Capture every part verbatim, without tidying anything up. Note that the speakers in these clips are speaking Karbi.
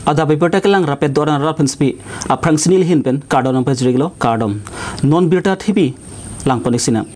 Adap abirta kelang rapet doran rat pen spi aphrang sini lihin pen kardom nangpajiriklo, kardom. Non birta thipi langpon-ik sinang.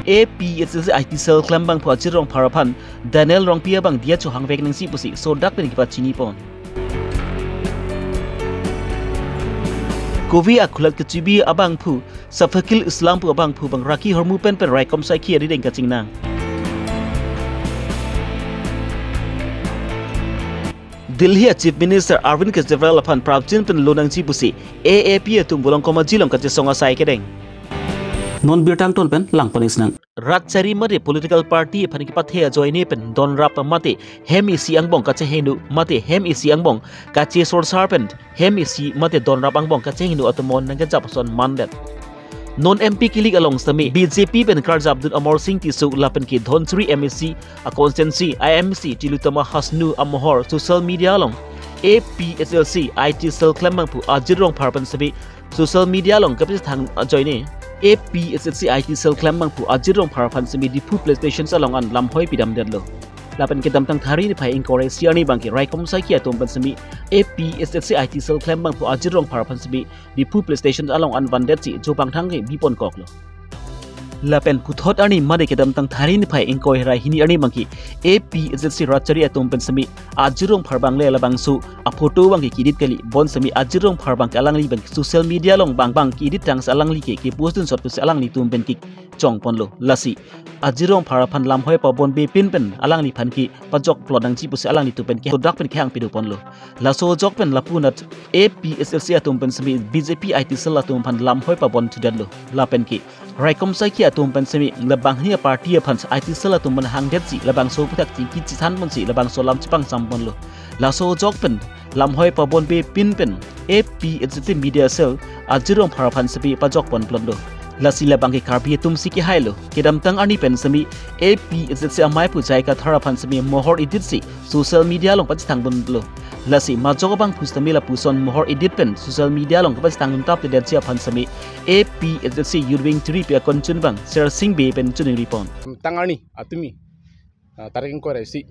A P H L C I T cell klembangphu Ajit Rongphar aphan Daniel Rongpi abang diya chohangvek nangji pusi sodak pen kepachini pon. Kove akhulat kechibi abangphu Safakil Islam pu abangphu bang raki hormu pen pen raikom saikhi arideng kachingnang. Delhi a Chief Minister Arvind Kejriwal aphan prapjin pen lo nangji pusi A A P atum Bolong Komaji along kachesong asai kedeng. Non birta angton pen langpon-ik sinang. Rat chari mate political party aphan kepathe ajoine pen donrap mate hem isi angbong kachehingno mate hem isi angbong kachesorsar pen hem isi mate donrap angbong kachehingno atum mon nangkejap ason mandet. Non M P kilik along sitame B J P pen karjapdun Amarsing Tisso lapen ke Dhansiri M A C a constituency I M C Tilottama Hasnu amohor social media along A P H L C I T cell klembangphu Ajit Rongphar pen sitame social media along kepachethang ajoine A P H L C I T cell klembangphu Ajit Rongphar aphan sitame Diphu police station along an lamhoi pidamdetlo. Lapen kedamtang Tharni niphai ingkoi ra isi arni abangke raikom saikhi atum pen sitame A P H L C I T cell klembangphu Ajit Rongphar aphan sitame Diphu police station along an vandetsi jopangthang ke biponkoklo. Lapen puthot arni mate kedamtang Tharni niphai ingkoi ra hini arni abangke A P H L C rat chari atum pen sitame Ajit Rongphar abang le labangso aphoto abangke ke-edit kali, bonsitame Ajit Rongphar abangke alangli abang social media along bang bang ke-edit tangsi alangli ke kepost dunsot pusi alanglitum pen kechongponlo. Lasi Ajit Rongphar aphan lamhoi pabonbe pin pen alangliphan kepajokplot nangji pusi alanglitum pen ke sodak pen kehang pidoponlo. Laso ajok pen lapu anat A P H L C atum pen sitame B J P I T cell atum aphan lamhoi pabonthudet lo. Lapen ke raikom saikhi atum pen sitame labangni a-party aphan I T cell atum pen hangdetsi labangso aphuthak chingki chethanponsi labangso alam chepangsamponlo. Laso ajok pen lamhoi pabonbe pin pen A P H L C media cell Ajit Rongphar aphan sitame pajokponplotlo. Lasi labangke Karbi atumsi kehailo. Kedamtang arni pen sitame A P H L C amei pu J I Kathar aphan sitame mohor editsi social media along pachethangdunlo. Lasi majok abangphu sitame lapuson mohor edit pen social media along kepachethangdun taptedetsi aphan sitame A P H L C Youth Wing three pi akon chunbang Sersing Bey pen choningripon. Tang arni atumi, ah, tarik ingkoi ra isi,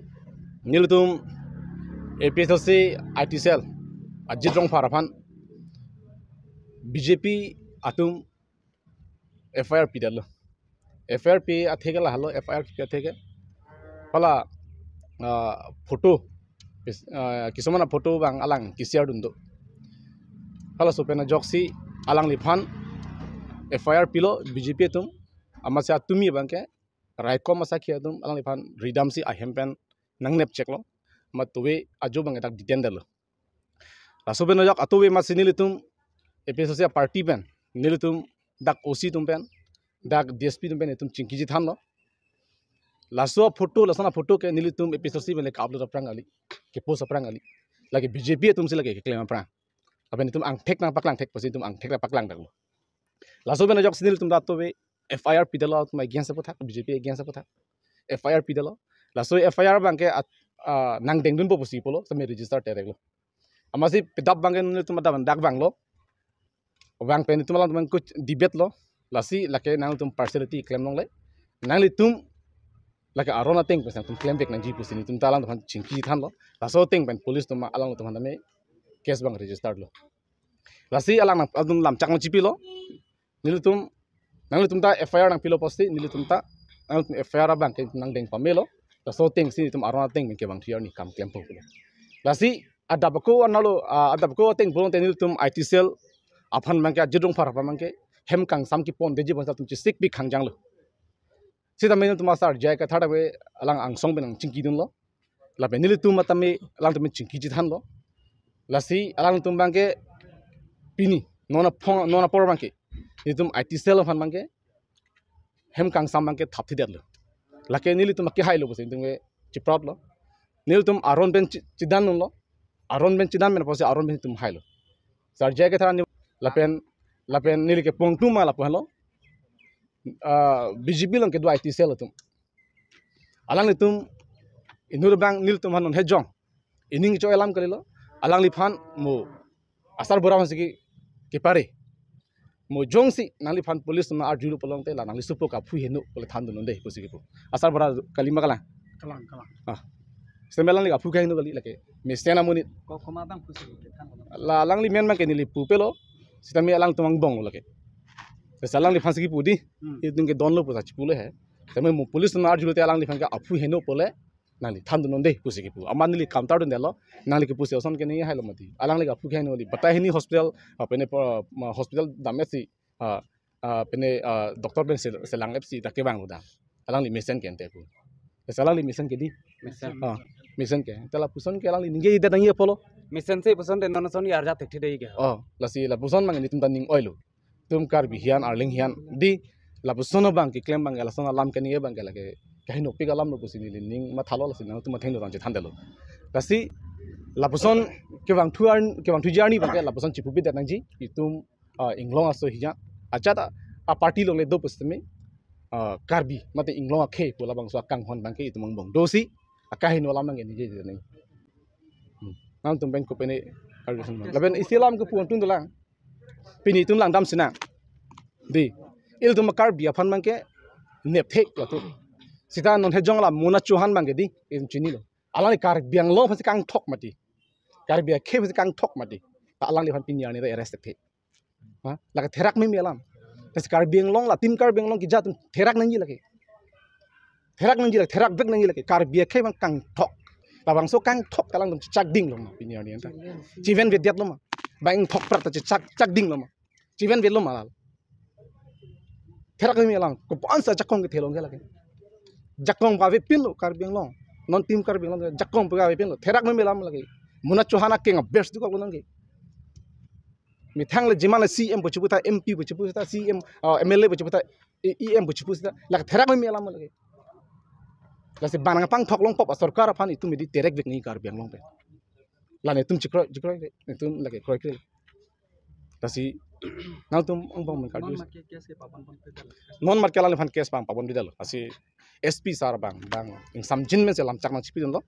nelitum A P H L C I T cell Ajit Rongphar aphan B J P atum F I R pidetlo. F I R pi atheke lahelo, F I R pi atheke hala, ah, photo, pis-, ah, kisomana photo abang alang ke-share dun do. Halaso pen ajoksi alangliphan F I R pilo B J P atum, amatsi atumi abangke raikom asaikhi atum alangliphan ridamsi ahem pen nangnepcheklo. Amat tuve ajo abang dak detain detlo. Laso pen ajok atuve amatsi nelitum A P H L C a-party pen, nelitum dak O C atum pen, dak D S P atum pen itum chingki chethanlo. Laso aphoto, lason aphoto ke nelitum A P H L C pen le ke-upload aphrang kali, ke-post aphrang kali. Lake B J P atumsi lake keklem aphrang. Lapen itum angthek nangpaklangthek pusi itum angthek nangpaklangdaklo. Laso pen ajoksi nelitum ta atuve F I R pidetlo, atum against aphuthak, B J P against aphuthak F I R pidetlo. Laso F I R abangke at-, ah, nangdengdunpo pusi pulo, sitame register tereklo. Amatsi pedap abangke nelitum adap dak vanglo. Vang pen itum alangtum kuch debate lo. Lasi lake nangtum partiality klem longle. Nanglitum lake aron ateng pen nangtum klemvek nangji pusi nelitum ta alangtum aphan chingki chethanlo. Laso ateng pen police atum alangtum aphan tame case abang register lo. Lasi alang nang atum lamchak nangchipilo. Nelitum, nanglitum ta F I R nangpilo pusi nelitum ta, nanglitum F I R abangke nangdeng pamelo. Laso atengsi nelitum aron ateng pen kevang thir arni kam klempo. Lasi adap ako analo, ah, adap ako ateng pulote nelitum I T cell aphan abangke, Ajit Rongphar aphan abangke hem kangsam kepondetji abang atum chesikpik hangjanglo. Sitame nelitum asar J I Kathar tame alang angsong pen nangchingkidunlo. Lapen nelitum tame alangtum pen chingki chethanlo. Lasi alangtum abangke pini non aphong, non apor abangke nelitum I T cell aphan abangke hem kangsam abangke thapthidetlo. Lake nelitum akehailo pusi nelitum ke chiprotlo. Nelitum aron pen chi-, chedandunlo. Aron pen chedan pen pusi aron pen itum hailo. Sar J I Kathar ni lapen, lapen neli kepangthum ma lapu helo. Ah, B J P along kedo I T cell atum. Alanglitum inut abang nelitum aphan non hejong ining cho alam kalilo. Alangliphan mo asar bura aphansi ke, kepare. Mo jongsi nangliphan police atum arjulo pulote la nangli supo kaphu heno pule thandun unde pusi kepu. Asar bura kali ma kalang? Kalang, kalang. Ah. Sitame alangli aphu kehingno kali lake. Mesen amonit. Ko-, komat abang pusi kethan kono. La alangli men abangke neli pupelo. Sitame alangtum angbong lo lake. Seta alangliphan si kipu di. Hmm. Itum ke don lo pusi chipulo he. Sitame mo police atum arjulo te alangliphan ke aphu hingno pule. Nangli thandun non de pusi kipu. Amat neli counter dundelo. Nangli kipusi oson ke neli hailo mati. Alangli aphu kehingno kali. Batai hini hospital, ah, pene pa, ma, hospital dam-et si, ah, ah, pene, ah, doctor pen sel-, selang-et si ta kevang lo dam. Alangli mesen ke ante pu. Seta alangli mesen ke di. Mesen. Ah, mesen ke. Te lapuson ke alangli ningjedet nangji apotlo. Mesen si puson te non ason arjap thekthe dei ke. Oh, lasi lapuson abang nelitum ta ning oilo. Itum Karbi hian, Arleng hian di lapuson abang keklem abangke lason alam keni abangke lake kahinopik alam lo pusi neli ning mathalo, lasi nangtum athengno tang chethandetlo. Lasi lapuson kevangthu ar-, kevangthuji arni abangke lapuson chipupidet nangji, itum, ah, inglong aso hijan. Ajat a, a party along le do pusitame, ah, Karbi mate inglong akhei pu labangso akanghon abangke itum angbong dosi akahingno alam abangke ningjedet nang. Hmm. Nangtum pen ko pene Karbi ason abang. Lapen isi alam kepu angtung dolang. Pini itum langdam sinang. Di. Ilitum Karbi aphan abangke nepthek latum. Seta non hejong la Mona Chauhan abangke di, itum chinilo. Alangli Karbi Anglong aphansi kangthok mati. Karbi akhei aphansi kangthok mati. Ta alangliphan pini arni ta arrest thekthe. Ha? Lake therak meme alam. Lasi Karbi Anglong la, Team Karbi Anglong kejat atum therak nangji lake. Therak nangji lake, therak vek nangji lake. Karbi akhei abang kangthok. Labangso kangthok ta alangtum chakding lo ma pini arni anta. Chivenvedetlo ma. Bang thok prak ta chak, chakding lo ma. Chivenvetlo ma lal. Therak meme alam. Kopansi ajakong kethe long ke lake. Jakong pavepinlo Karbi Anglong. Non Team Karbi Anglong jakong pavepinlo. Therak meme alam lake. Mona Chauhan akeng abes dukok lo nangke. Methang le jiman le C M pu chipu ta, M P pu chipu ta, C M, uh, M L A pu chipu ta, E-, E M pu chipu ta. Lake therak meme alam lake. Lasi bang nangpangthok longpo asorkar aphan, itum midi terek vek nangji Karbi Anglong pen. La netum chikroi, chikroi, netum lake kroikre. Lasi nangtum angbong men karju. Non mat ke case ke papan pon pe dal. Non mat ke alangliphan case abang paponpidetlo. Lasi S P sir abang, abang ingsamjin men si lamchak nangchipidunlo.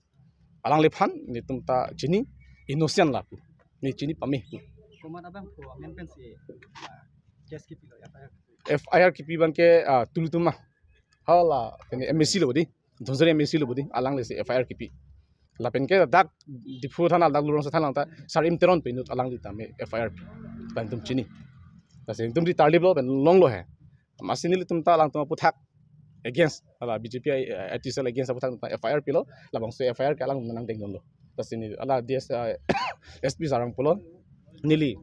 Alangliphan netum ta chini, innocent lapu. Ne chini pame pu. Komat abang phu amen pensi, ah, case kipilo, F I R kipi? F I R kipi abangke, ah, tulutum ma. Hala, kene M A C lo di. Dhonsiri M A C lo di. Alang lesi F I R kipi. Lapen ke dak Diphu thana, dak Lurongso thana ta Sarim Teron pen inut alangli tame F I R pi. Latum chini. Lasi itum di tarlip lo pen longlo he. Amatsi nelitum ta alangtum aputhak against, hala B J P I, I T cell against aputhak ta F I R pilo, labangso F I R ke alang nangdengdunlo. Lasi neli hala D S, ah, S P sir abang pulo, neli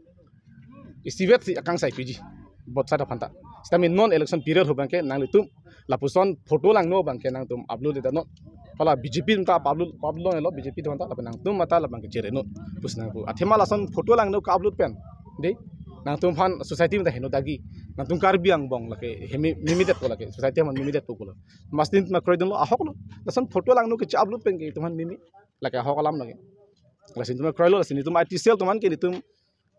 isivet si akangsai piji, both side aphan ta. Sitame non election period ho abangke nanglitum lapuson photo langno abangke nangtum upload-det non. Hala B J P ta upload, upload longlo, B J P ta, lapen nangtum mate labangke chere non. Pusi nangpu. Athema lason photo langno ka-upload pen. Di, nangtum aphan society mate heno dagi. Nangtum Karbi angbong lake hemi, mimidet ko lake. Society aphan mimidet ko pulo. Amatsi netum kroidunlo, ahok lo. Lason photo langno keche-upload pen ke itum aphan mimi. Lake ahok alam lake. Lasi netum kroilo, lasi netum I T cell atum aphan ke netum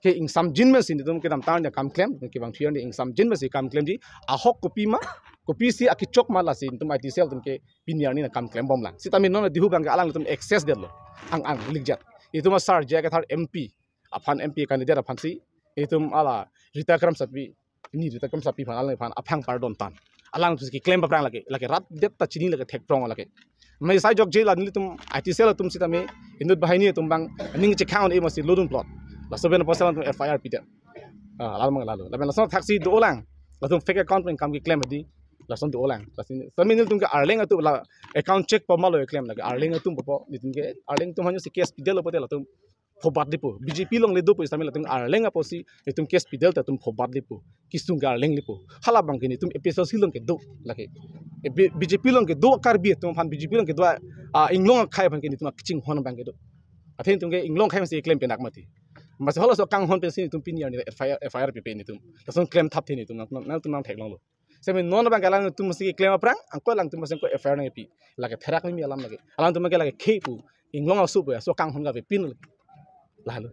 ke ingsamjin men si netum kedamtang arni kam klem, kevangthu arni ingsamjin men si kam klemji, ahok kopi ma, kopisi akechok ma, lasi netum I T cell atum ke pini arni nangkam klembomlang. Sitame non dihu abangke alanglitum access detlo. Ang ang likjat. Itum asar J I Kathar M P, aphan M P candidate aphansi, itum hala Rita Kramsapi, ni Rita Kramsapi aphan, alangliphan aphang pardon tan. Alangtum si keklem aphrang lake, lake rat det ta chini lake thekprong lake. Mei sai jokje la nelitum I T cell atum sitame inut banghini atum abang ning chekhang-un-e amatsi lodun plot. Laso pen apotsi alangtum F I R pidet. Ah, alam abang lalo. Lapen lason thaksi dolang. Latum fake account pen kam keklem di. Lason dolang. Lasi, sitame nelitum ke Arleng atum la account check po ma lo keklem lake. Arleng atum po, nelitum ke Arleng atum aphansi case pidetlo pote latum phobat lipo. B J P along le dopo, sitame latum Arleng apotsi itum case pidet ta itum phobat lipo. Kesung ke Arleng lipo. Hala abangke netum A P H L C along kedo lake. E, B-, B J P along kedo Karbi atum aphan, B J P along kedo, ah, inglong akhei aphan ke netum kachinghon abangke do. Athe netum ke inglong akhei aphansi klem penak mati. Amatsi halaso kanghon pensi netum pini arni F I R, F I R pipe netum. Lason klemthap the netum, nang, nang, nangtum nangtheklonglo. Sitame non abangke alangtum si keklem aphrang, angko alangtum si ko F I R nangpi. Lake therak meme alam lake. Alangtum ke lake khei pu, inglong aso pu, aso kanghon kavepin lake. Lahelo.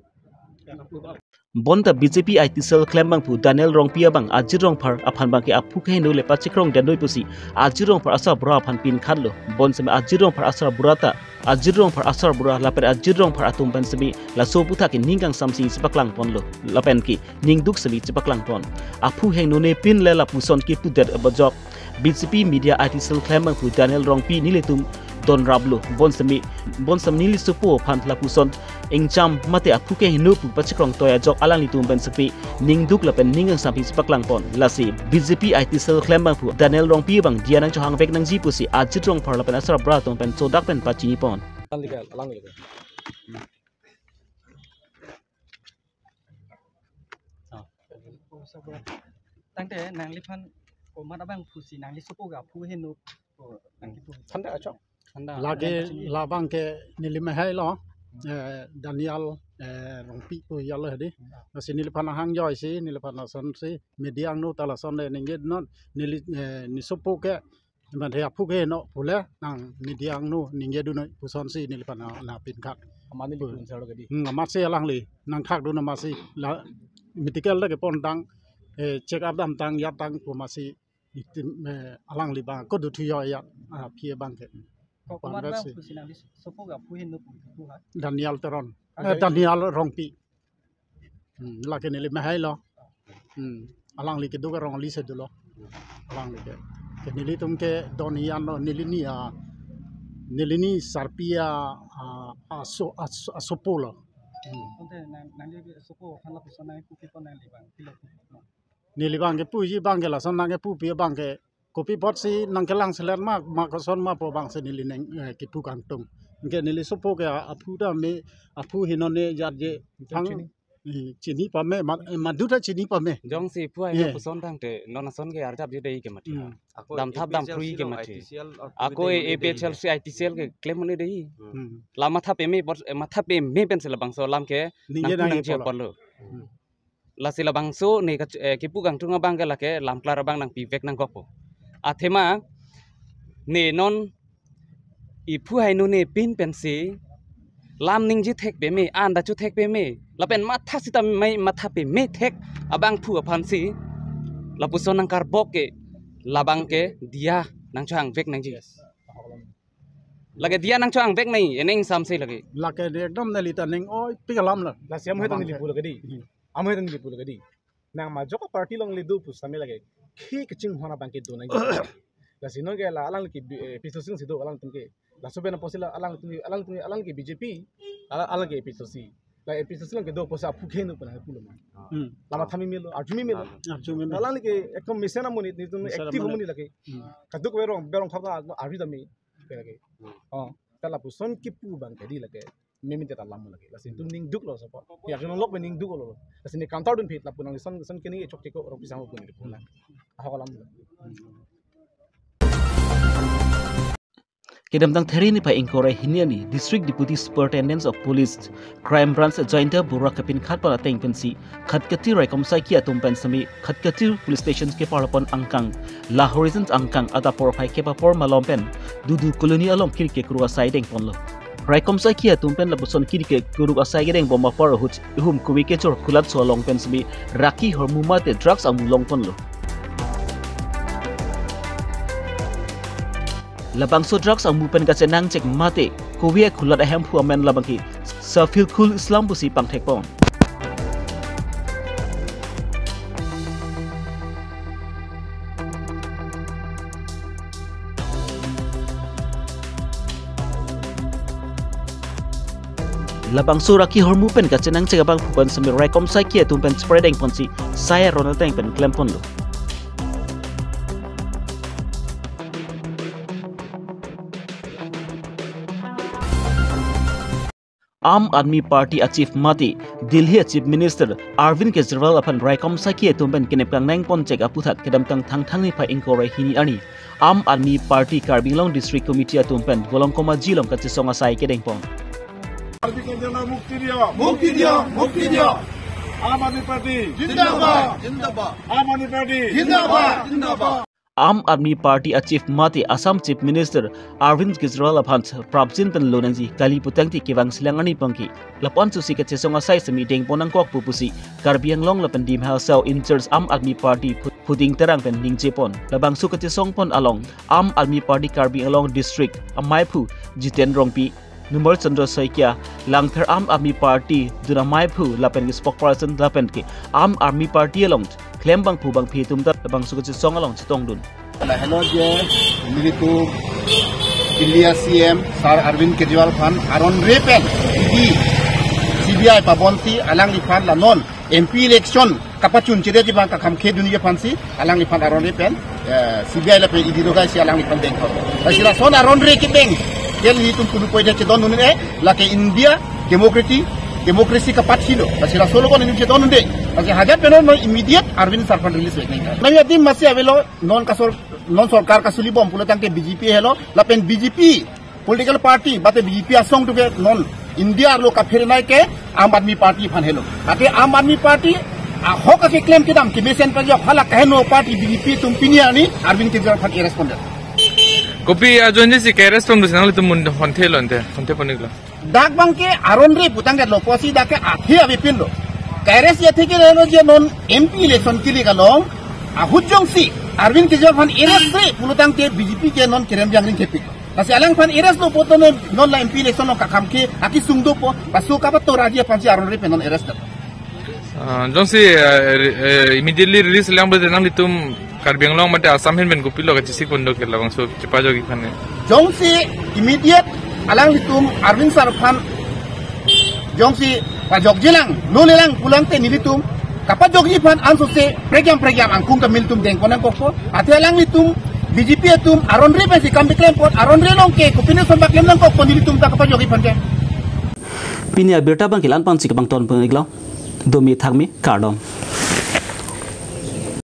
Bonta B J P I T cell klembangphu Daniel Rongpi abang Ajir Rongphar aphan abangke aphu kehingno le pachikrongdetnoi pusi Ajir Rongphar asarbura aphan pinkhanlo. Bonsitame Ajir Rongphar asarbura ta, Ajir Rongphar asarbura lapen Ajir Rongphar atum pen sitame laso aputhak ke ning kangsamsi chepaklang ponlo. Lapen ke ningduk sitame chepaklang pon. Aphu hengnone pin le lapuson kipudet abajok. B J P media I T cell klembangphu Daniel Rongpi nelitum don raplo. Bonsemi, bonsemi neli sopo aphan lapuson ingcham mate aphu ke heno pu pachikrong toya ajok alanglitum pen sepi ningduk lapen ning ingsampi paklang pon. Lasi B J P I T cell klem abangphu Daniel Rongpi abang diya nangchohang vek nangji pusi Ajit Rongphar lapen asar bra atum pen chodak pen pachini pon. Tangte nangliphan komat abangphu si nangli sopo ke aphu heno, o, nangkipu. Thanda achok. Thanda. Lake labang ke neli mehai lo, eh, Daniel, eh, Rongpi pu ya lo hedi. Lasi neliphan hang joi si, neliphan lason si, media angno ta lason le ningje non, neli, eh, ne sopo ke, mate aphu ke heno pule nang media angno ningje dun noi puson si neliphan na, na pinkhak. Amani li pun salo kedi. Hmm, amat si alangli nangkhak dun amat si la medical ta kepon tang, eh, check up damtang yap tang pu amat si itum, eh, alangli abang ko duthu yo ya, ah, aphi abang ke. Ko komat abangphu si nangli sopo ke aphu heno pu, pu ha? Daniel Teron. Ah, eh, Daniel. Daniel Rongpi. Hmm, lake neli mehai lo. Hmm, alangli keduk arong ali si dolo. Alangli ke. Ke nelitum ke don iyan lo, neli ni, ah, neli ni sarpi a, ah, aso, aso, asopo lo. Hmm. Tangte nang, nangli sopo aphan lapuson nangkipu pi pon nangli abang, pilo pu. Neli abang ke puji abang ke lason nangkipu pi abang ke kopi apot si nangkelang selet ma, ma koson ma pu abang si neli neng, eh, kipu kangtung. Anke neli sopo ke aphu ta me, aphu heno ne jat je. Thang chini. Eh, chini pame, ma, eh, madu ta chini pame. Jongsi aphu ai, eh, lapuson tangte non ason ke arjap je dei ke mati. Hmm. Ako damthap A P H L C damphri ke lo, mati. I T C L, ako dei A P H L C dei. I T C L ke klem un-e dei. Hmm. La matha peme apot, eh, matha peme pensi labangso alam ke ningje nangpu nangji nangji apot lo. Apot lo. Hmm. Lasi labangso ne ka, eh, kipu kangtung abang ke lake lamklar abang nangpivek nangkokpo. Athema ne non iphu heno ne pin pensi lam ningje thek peme, an ta chu thek peme, lapen matha sita mai matha peme thek abangphu aphan si lapuson nangkarbok ke labang ke diya nangchohang vek nangji. Lake diya nangchohang vek nai, eneng samse lake. Lake ekdom neli ta ning oi pik alam lo. Lasi amhoi ta neli pu lake dei. Hmm. Amhoi ta neli pu lake dei. Nang majok party along le do pu sami lake. Khi kachinghon abang ke do nang. Lasi non ke la alang ke, eh, A P H L C si do alangtum ke. Laso pen apotsi la alangtum, alangtum, alang ke B J P, alang, alang ke A P H L C. La A P H L C along kedo apotsi aphu ke heno pu nangkipu lo ma. Hmm. La matha meme lo, arju meme lo. Arju meme. Alang ke ekdom mesen amonit, netum mesen active amonit. Amonit lake. Hmm. Kaduk berong, berong khap ta arju dam me. Lake. Hmm. Oh, ta lapuson kipu abang ke dei lake. Meme te ta lam lake. Lasi itum ningduk lo sopo. Ya, keno lok me ningduk lo. Lasi ne counter dunphi lapu nang son, son keni chokche ko Rongpi sangho pu ne pu na. Ahok alam lo. Kedamtang There niphai ingkoi ra hini arni District Deputy Superintendent of Police, Crime Branch Jayanta Bora kapinkhat pon ateng pensi Khatkhati raikom saiki atum pen semi Khatkhati Police Station kepar pon angkang, la Horizon angkang adap porphai kep apor malom pen Dudu Colony along kiri kekruk asai dengponlo. Raikom saiki atum pen lapuson kiri kekruk asai kedeng bom apor ahut ihum kove kejor kulatso along pen semi raki hormu mate drugs amu longponlo. Labangso drugs amu pen kachenangchek mate kove akulat ahemphu amen labang ke Safilkul Islam pusi pangthekpon. Labangso raki hormu pen kachenangchek abangphu pen semi raikom saiki atum pen spreading ponsi sai aron ateng pen klemponlo. Aam Aadmi Party a Chief mate Delhi a Chief Minister Arvind Kejriwal aphan raikom saiki atum pen kenep kangneng ponchek aputhak kedamtang Thangthang niphai ingkoi ra hini arni Aam Aadmi Party Karbi Anglong District Committee atum pen Golong Komaji along kachesong asai kedengpon. আৰবি কেন্দ্ৰলৈ মুক্তি দিয়ক। মুক্তি দিয়ক, মুক্তি দিয়ক। আম আদমি পাৰ্টি জিন্দাবাদ। জিন্দাবাদ। আম আদমি পাৰ্টি জিন্দাবাদ। জিন্দাবাদ। Aam Aadmi Party a Chief mate Assam Chief Minister Arvind Kejriwal aphan prapjin pen lonangji kali putangte kevang selang arni pangki. Lapu-an susi kachesong asai semi dengpon nangkokpo pusi Karbi Anglong lapen Dima Hasao in-charge Aam Aadmi Party Phu-, Phuding Terang pen ningjepon. Labangso kachesongpon along Aam Aadmi Party Karbi Anglong District amaiphu Jiten Rongpi, Numal Chandra Saikia, Langpher Aam Aadmi Party dun amaiphu lapen ke spokesperson lapen ke Aam Aadmi Party along klem abangphu abangphi atum ta labangso kachesong along chetongdun. Lahelo je nelitum India C M Sir Arvind Kejriwal aphan aron re pen E D, C B I pabonsi alangliphan la non M P election kapachun chedetji abang kakham khedunji aphansi alangliphan aron re pen, eh, C B I lapen E D dogaisi alangliphan dengkok. Lasi lason aron re kebeng ke nelitum kunu poida chedondunde, lake India democracy, democracy kapathi lo. Lasi laso lo ko nelitum chedondunde. Lasi hajat pen non immediate Arvind Sir aphan release vek nang. Nami adim masi avelo non kasor non sorkar kasulibom pulo tangte B J P helo lapen B J P political party bate B J P asong tuke non India arlo kaphere nai ke Aam Aadmi Party aphan helo. Ate Aam Aadmi Party ahok ake claim kedam kemesen pajok hala kaheno party B J P atum pini arni Arvind Kejriwal aphan arrest pondet. Kopi ajoine si ke-arrest pon dusi nanglitum mun honthe lo ante, honthe pon iklo. Dak abang ke aron re putang ke lo posi dak ke athe avepinlo. Ke-arrest ya theke lo je non M P election kili kalong ahut jongsi Arvind Kejriwal aphan arrest re pulo tangte B J P ke non kerem jangring kepik. Lasi alangphan arrest lo poto non, non la M P election lo kakham ke akisung dopo, pasu kapato raji aphansi aron re pen non arrest. Ah, jongsi, eh, re-, eh, immediately release lang bete nanglitum Karbi Anglong mate Assam ahin pen kopilo kachesik pon do ke labangso chepajokji aphan ne. Jongsi immediate alanglitum Arvind Sir aphan jongsi pajokji lang, lo le lang pulo tangte nelitum kapajokji aphan ansose pregiam pregiam angkung kami nelitum dengpon nangkokpo. Ate alanglitum B J P atum aron re pensi kam keklem pon, aron re along ke kopine son paklem nangkokpo nelitum ta kapajokji aphan ke. Pini abirta abang ke la-an pensi kebang ton pon iklo. Domi thakmi kardom.